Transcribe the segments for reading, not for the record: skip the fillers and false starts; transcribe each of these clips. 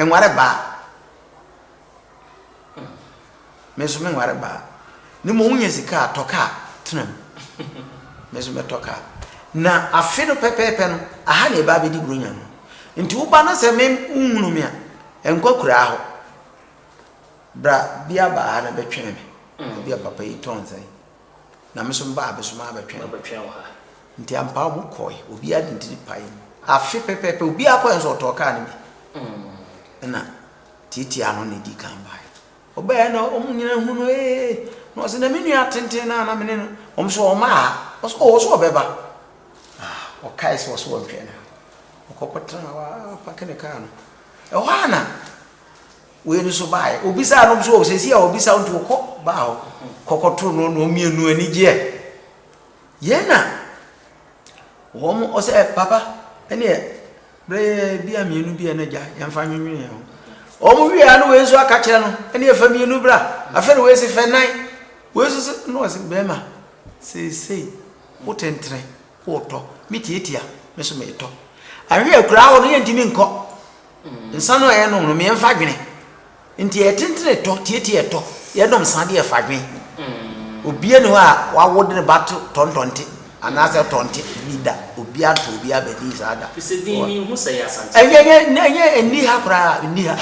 Nware baa. Me nso menware baa. Ne mmom wonya sika a, tɔ kaa tena mu. Me nso mɛtɔ kaa. Na afe no pɛpɛɛpɛ no, aha na yɛba abɛdi Buronya no. Nti woba na sɛ me wohunu me a, nkɔ akuraa hɔ. Bra bi aba ha na bɛtwɛn me. Ebi a papa yi tɔn sɛn. Na me nso mebaa bɛ so mabɛtwɛn. Mabɛtwɛn wɔ ha. Nti ampa wɔn kɔe. Obiara de ne tiri pae mu. Afe pɛpɛɛpɛ obiara kɔe nso ɔtɔɔ kaa no bi. Ɛna tiatia no na edi kan bae. Ɔbae na wɔn nyinaa hu no ee. Na ɔsɛ na me nua tenten no a na me ne no wɔn nso ɔmaa ha. Ɔsɛ ɔwɔ so ɔbɛba. Ah, ɔkae sɛ ɔsɛ ɔntwɛn no. Ɔkɔkɔtena hɔ a pake ne kaa no. Ɛhɔ a na Wei no nso baeɛ. Ɔbisaa no nso, seesei a ɔbisa wo nti ɔkɔ baa hɔ kɔkɔtoo no na ɔmmienu anigyeɛ. Yɛn na wɔn ɔsɛ ɛ papa ɛneɛ berɛ bi a mmienu bi a na gya yɛmfa nwinwini yɛn ho. Wɔn wie a na wei nso aka kyerɛ no ɛneɛ fa mmienu bra. Afei na wei se fɛ nan. Wei nso se na ɔse bɛrima seesei wo tentene wotɔ me tiatia me so metɔ. Ahwɛ akuraa hɔ no yɛntumi nkɔ. Nsa no a yɛnom no, meɛmfa dwene. Nti ɛtentene tɔ, tietie ɛtɔ. Yɛnom nsa de ɛfa dwen. Obia ni hɔ a wawo de ne ba to tɔntɔnte anaasɛ tɔnte bi da. Obia nto obia bɛdi saa da. Fisɛ din mi nhu sɛ ɛyɛ Asante. Ɛnyɛ ɛnyɛ ɛnyɛ ɛnni ha koraa, ɛnni ha.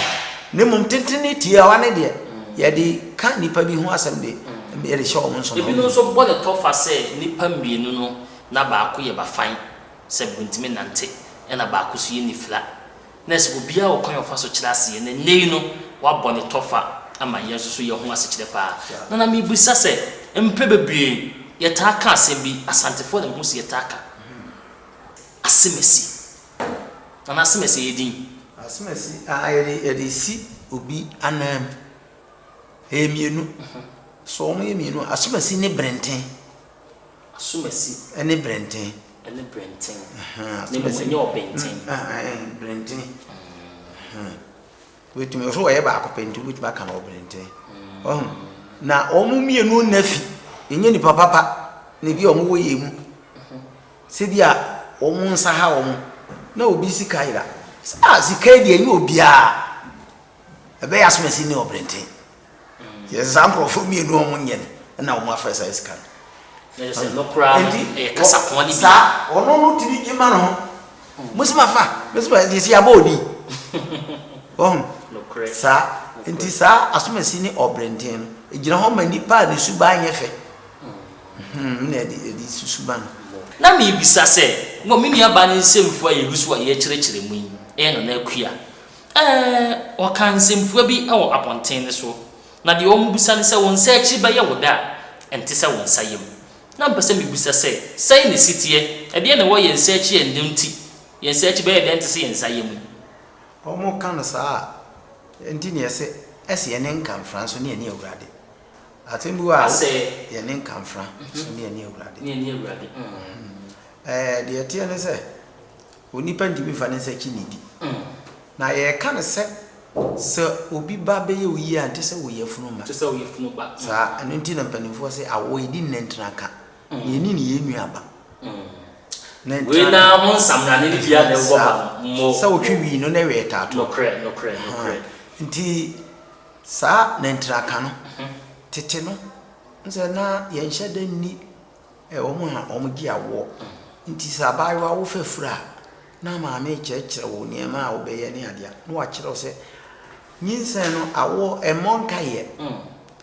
Na mmom tentene ne tiawa ne deɛ, yɛde ka nnipa bi ho asɛm de, yɛde hyɛ wɔn nsono. Ebinom nso bɔ ne tɔfa sɛ nnipa mmienu no na baako yɛ bafan. Sɛ ontumi nnante ɛna baako nso yɛ nifira. Na ɛsɛ obiara wɔ kwan a ɔfa so kyerɛ aseɛ na nnɛ yi no wabɔ ne tɔfa ama yɛn nso so yɛho asekyerɛ paa. Na na mebisa sɛ mprɛ bebree yɛtaa ka asɛm bi, Asantefoɔ na mehu sɛ yɛtaa ka Asemasi. Nana Asemasi ɛyɛ din? Asemasi, ah, yɛde, yɛde si obi anan mu. Ɛyɛ mmienu. So wɔn yɛ mmienu a, Asemasi ne Berenten. Asomasi. Ɛne brɛnten. Ɛne brɛnten. Na mmom ɛnyɛ ɔbɛnten. Brɛnten. Wobɛtumi ɔso wɔyɛ baako pɛ nti wobɛtumi aka no ɔbrɛnten. Ɔho na wɔn mmienu nna fi ɛnyɛ nipa papa na ebi a wɔn wɔ yɛn mu. Sɛ bi a wɔn nsa ha wɔn na obi sika yera. Ah sika yi deɛ ɛnyɛ obiara. Ɛbɛyɛ asomasi ne ɔbrɛnten. Yɛ saa nkurɔfoɔ mmienu a wɔnyɛ no na wɔn afɛ saa sika no. Na sɛ no koraa no ɛyɛ kasakoa no bi. Saa ɔno no tumi gye ma no ho. Mo si ma fa, mo si ma yɛsi abɔ odi. Wɔn saa nti saa asomasi ne ɔbrɛnten no egyina hɔ ma nipa a ne suban nyɛ fɛ. Hmm, na ɛde ɛde susu ba no. Na mebisa sɛ, wɔ me nuabaa no nsɛmfua a yɛgu so a yɛrekyerɛkyerɛ mu yi, ɛyɛ Nana Akua. Ɛɛ, wɔkaa nsɛmfua bi wɔ abɔnten no so, na deɛ wɔbisa ne sɛ, Wo nsa akyi bɛyɛ wo dɛ a, ɛnte sɛ wo nsa yam? Na mepɛ sɛ mebisa sɛ, Sɛn na ɛsi teɛ? Ɛdeɛn na ɛwɔ yɛn nsa akyi a ɛno nti yɛn nsa akyi bɛyɛ dɛ ɛnte sɛ yɛn nsa yam? Wɔka no saa a, enti na yɛse, Ɛse yɛne nkamfra nso ne yɛne Awurade. Asɛm bi wɔ a, Asɛ. Yɛne nkamfra nso ne yɛne Awurade. Ne yɛne Awurade. Ɛɛ, deɛ ɛteɛ ne sɛ, Onipa ntumi mfa ne nsa akyi nnidi. Na yɛreka no sɛ, sɛ obi ba bɛyɛ wo yie a, ɛnte sɛ wo yafunu mma. Ɛnte sɛ wo yafunu ba. Saa, ɛno nti na mpanimfoɔ se awoɔ yɛdi nnɛntena ka, na yɛnni ne yɛn nua ba. Nnɛntena Wei na ho nsamrane no biara na ɛwɔ ba no. Mo. Sɛ wotwe wii no na ɛwɛ taato. Nokorɛ, nokorɛ, nokorɛ. Nti saa nnɛntena ka no, tete no, n sɛ na yɛnhyɛ da nni Wɔn a wɔgye awoɔ. Nti sɛ abaayewa wofa afuru a, na maame rekyerɛkyerɛ wo nneɛma a wobɛyɛ ne adeɛ a, na wakyerɛ wo sɛ nyinsɛn no awoɔ ɛmmɔ nkaeɛ.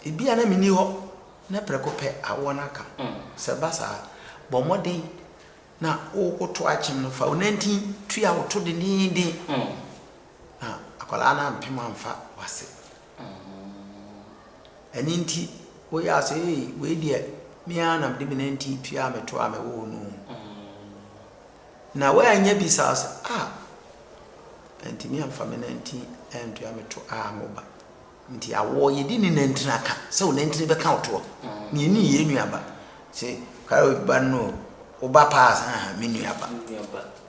Ebi a na menni hɔ na prɛko pɛ awoɔ no aka. Sɛ ɛba saa a, bɔ mmɔden na wokoto akyem no fa wo nantin tua wo to dendeenden na akwadaa no ampem amfa w'ase. Ɛno nti, woyɛ a sɛ ei, wei deɛ me ara na mede me nantin tuaa me to a mewoo no o. Na woannya bi saa sɛ, ah, antumi amfa me nantin antua me to a anwo ba. Nti awoɔ yɛdi ne nantini aka sɛ wo nantini bɛka wo toɔ. Na yɛni yɛn nuaba. Sɛ kare wo ba no o, wo ba paa sɛ aha me nuaba.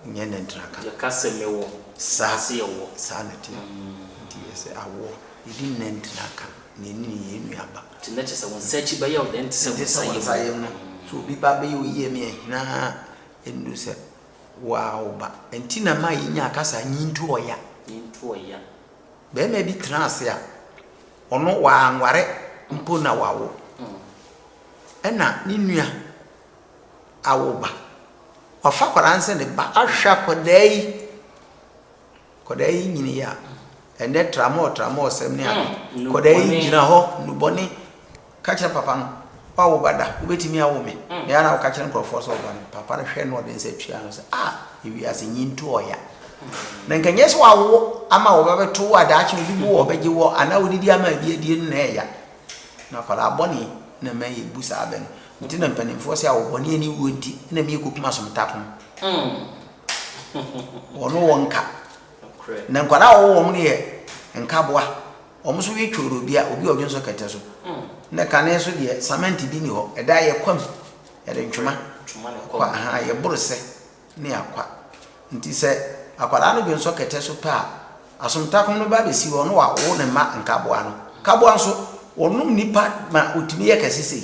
Nyɛ nantini aka. Yɛka sɛ mewɔ, Saa, sɛ yɛwɔ. saa na ɛteɛ. Nti yɛsɛ awoɔ yɛdi ne nantini aka. Na ɛni ne yɛn nua ba. Nti na kyerɛ sɛ wo nsa akyi bɛyɛ wo dɛ nte sɛ wo Nte sɛ nsa wo yam. nsa yam no. Sɛ obi ba bɛyɛ wo yie me ahinaa ɛnnu sɛ wo ara wo ba. Nti na ɛma yɛnyaa kasa nyintu ɔya. Nyintu ɔya. Barima bi tena ase a, ɔno wanware mpo na wawo. Ɛna ne nua awo ba. Wafa akwadaa no sɛ ne ba ahwɛ akwadaa yi. Akwadaa yi nyini a, ɛnɛ tramɔɔ tramɔɔ sɛm ne ade. Akwadaa yi gyina hɔ nnubɔne ka kyerɛ papa no, woawo ba da, wobɛtumi awo me. Na ɛyɛ a na woka kyerɛ nkurɔfoɔ sɛ ɔba no, papa no hwɛ na ɔde nsa tua no sɛ, ah, ewiase nyi nto ɔya. Na nka nyɛ sɛ wawo ama wo ba bɛto wo a daakye obi bo wɔ ɔbɛgye wɔ anaa wodidi ama ebi adie no na ɛya. Na akwadaa bɔne na ɛma yɛbu saa bɛ no. Nti na mpanimfoɔ sɛ awo bɔne ani wuo nti na ɛma yɛkɔkum asomtakom. Wɔn wɔ nka. Na nkwadaa a wɔwɔ wɔn no yɛ nkaboa. Wɔn nso we tworo bia obi a ɔdwo nso kɛtɛ so. Na kane nso deɛ cement bi ni hɔ. Ɛda yɛ kwam. Yɛde ntwoma kwa ha yɛboro sɛ ne akwa. Nti sɛ akwadaa no dwo nso kɛtɛ so pɛ a asomtakom no ba bɛsi hɔ na wawo ne mma nkaboa no. Nkaboa nso wɔnom nipa ma wɔtumi yɛ kɛse sei.